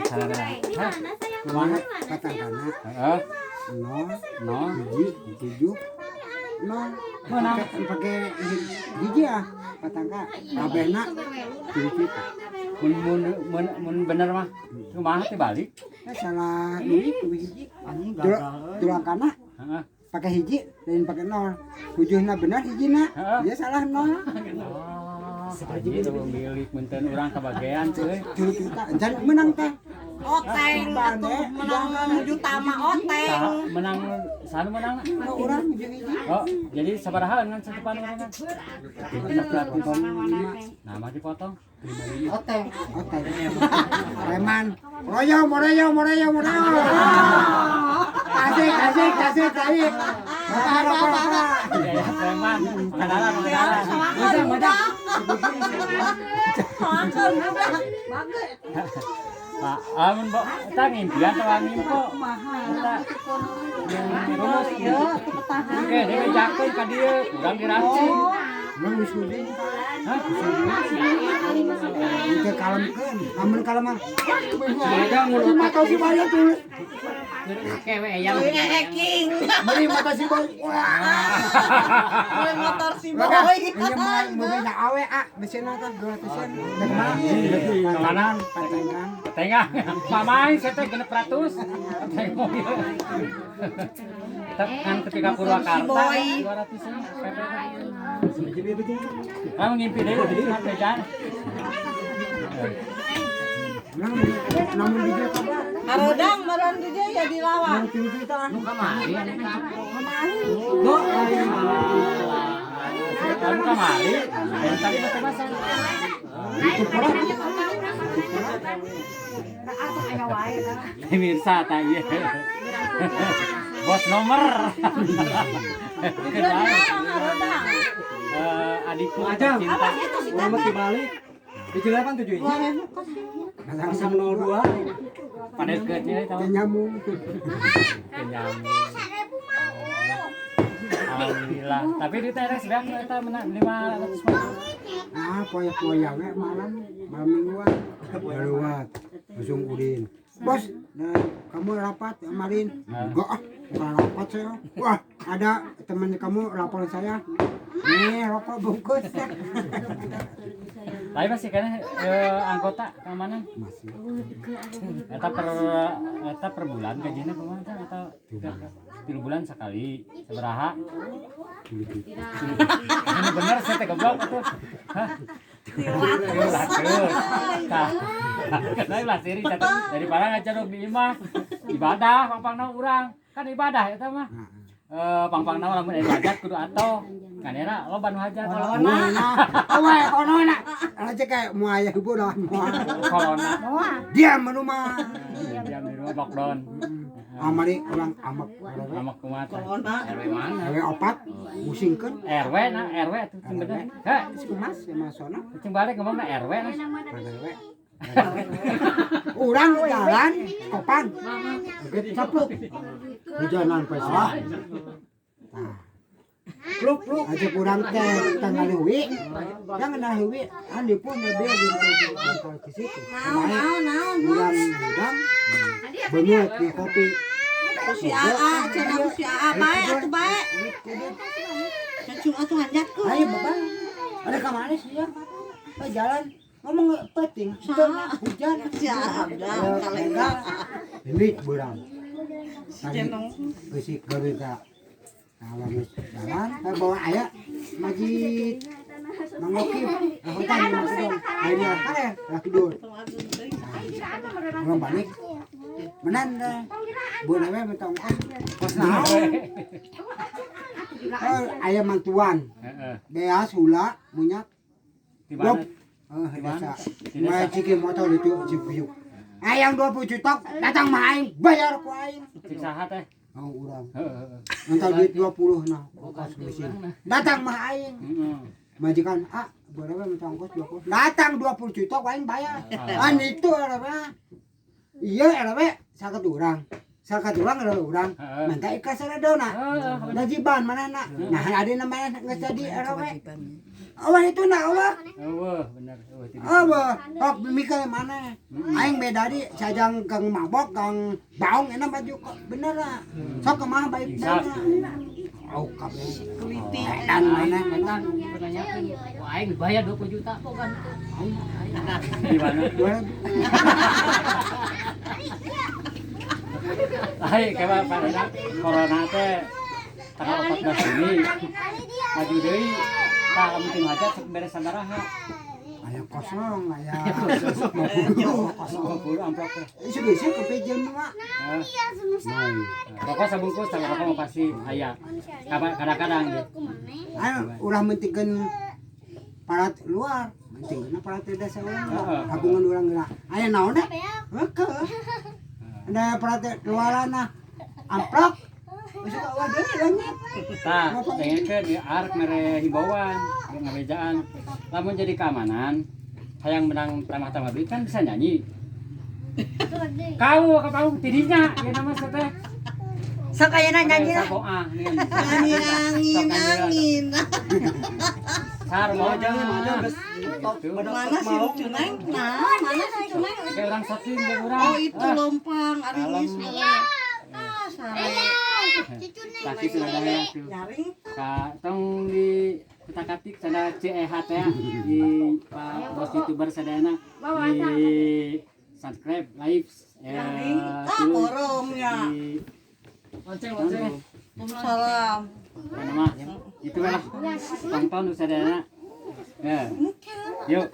Sarana. Hah? Kumaha? Patangkana Heeh. 0 0 1 7 0. Menang. Pakai hiji ah patangka kabehna 3 juta. Mun mun mun mun bener mah kumaha teh balik? Eh, salah duit hiji. Anjing Tulang gagal euy. Tulang kana pakai hiji lain pakai nol. Tujuhna benar hijina. Dia salah nol. Oh, anjing itu milik menten urang kebagian cuy. 3 juta. Jangan menang teh. Oteng atuh menang juta mah oteng. Saha menang, sanu menang? Oh, urang tujuh hiji. Oh, jadi sabaraha kan setepan urang kan? Potong lima. Nah, mah dipotong. Oteng. Oteng. Preman. Royo, moroyo, moroyo, moroyo. Kasih, kasih, kasih, kasih. Bapak, bapak, bapak. Ya, preman. Kenalan, kenalan. Soalnya budak. Soalnya budak. Pak, amun bo, eta ngimpian atau ngimpo? Eta rumus Iya, petahan. Oke, dia bejakeun ka dieu, kurang diracun. Emang geus gede. Hah? Itu kalemkeun. Amun kalem mah. Beli mata si bayi tuh. Kewe eyang. Hacking. Beli mata si boy. Wah. Beli motor si boy. Ini mau mobilnya awe ah, mesinnya kan 200-an. Dari mana? Kemana? Patenggang. Tengah. Pamain saya teh 600. Teng mobil. Tetep kan ketika Purwakarta Boy. 200-an PP. Kamu ngimpi deh, kan bejaan. Namun di dia apa? Harodang meureun di dia ya dilawan. Yang 7 juta ah. Nu kamari. Kamu kamari, dan tadi mah teh Itu kurang. Pemirsa tak iya. Bos nomor. Harodang. Eh, adikku Ajang. tercinta. Urang mah dibalik. Hiji delapan tujuh hiji. Pasang 02. Pada deketnya itu. Nyamung. Kenyang. Alhamdulillah. Tapi di teres beak eta menang 500 mah. Ah, poya-poya we malam, malam mingguan. Lewat langsung ulin. Bos, nah, kamu rapat kemarin? Enggak ah, enggak rapat saya. Wah, ada teman kamu lapor saya. Nih, rokok bungkus. Tapi masih kayaknya anggota keamanan Masih. Eta per bulan gajinya kumaha teh atau 3 bulan sekali sabaraha? Ini bener saya teh goblok tuh. Hah? 300. Tah. Kenapa lah siri daripada ngacaruk di imah ibadah pangpangna urang kan ibadah eta mah. Eh, pangpangna lamun aya hajat kudu atoh kan era loba nu hajat. Corona. Awe corona. Aja kayak mau ayah ibu dah. Corona. Diam di rumah. Diam di rumah lockdown. Amari orang amak RW. Amak kumaha teh? RW mana? RW opat musingkeun. RW nah RW tuh cing bener. Heh, Si Mas ya masona cing balik ngomongna RW nah. RW. Urang jalan kopan. Capluk. Hujanan pasti. Ah. Pluk pluk aja kurang teh tanggal leuwi. Jangan dah leuwi, andi pun lebih di bongkar ke situ. Naon naon naon. Urang hudang beungeut di kopi. Ku si Aa, cenah ku si Aa bae atuh bae. Cacung atuh hanjatkeun. Ayo bapak, ada ke mana sih ya? Eh, jalan ngomong penting, hujan. Si Aa udah kalau Ini berang. Tadi Jenong. geusik gawe. Nah, geus jalan, eh, bawa aya masjid Mang Oki, hutan di masjid. Ayo kare, lah tidur. Urang balik. Menan dah. Buat we minta ongkos. Kos naon? Eh, aya mantuan. Heeh. Beas hula minyak. Di mana? Eh, Di mana? desa. Di desa. Mae ciki motor itu cipiyuk. Ayang 20 juta datang mah aing bayar ku aing. Cik saha teh? Oh, urang. Heeh. Entar duit 20 nah, ongkos mesin. Datang mah aing. Heeh. Majikan, ah, berapa minta ongkos 20. Datang 20 juta ku aing bayar. An itu RW. Iya RW sakit urang. Sakat urang ada urang. Minta ikhlas redona. Najiban mana nah ada namanya geus jadi RW. Awah itu na awah. Eueuh bener eueuh ti. Awah, ok mikir mana? Aing beda di sajang kang mabok kang baong enak baju kok bener lah. Sok kumaha baik Insaf. Oh, kabeh. Keliti. Dan mana Aing pernah nyakeun, wah aing dibayar 20 juta kok kan itu. Aing aing. Di mana? Ai kayak pada corona teh tanggal 14 Juni. Maju deui tah lamun teu hajat sok beres sabaraha. Aya kosong, aya Kosong 20 amplop teh. Isu-isu kepijen mah. Rokok sabungkus sama rokok mah pasti aya. Kadang-kadang gitu. Ayo ulah mentingkeun parat luar, mentingkeun parat desa urang. Tabungan urang geura. Aya naon da? Heukeut. Ada parat luaran nah. Amplop. Geus ka deui leungit. Tah, dengekeun ieu arek mere himbauan, ngabejaan. Lamun jadi keamanan, hayang menang tambah-tambah duit kan bisa nyanyi. Kau ka panggung tidinya, ieu nama teh. Sok ayeuna nyanyi lah. Saboah nih. Angin angin angin. Sar mau Jangan ada geus Gitu. Mana si lucu neng? Nah, mana si lucu neng? Kayak orang syuting jeung urang. Oh itu lompang ari geus. Ah, sare. Laki sudah ada ya tuh. Nyaring. Ka tong di kutak-katik sana CEH teh di Pak Bos YouTuber sadayana di subscribe, like, Nyaring. Ah, borongnya. di Lonceng lonceng. Salam. Mana mah itu lah. Tonton sadayana. Ya. Yuk.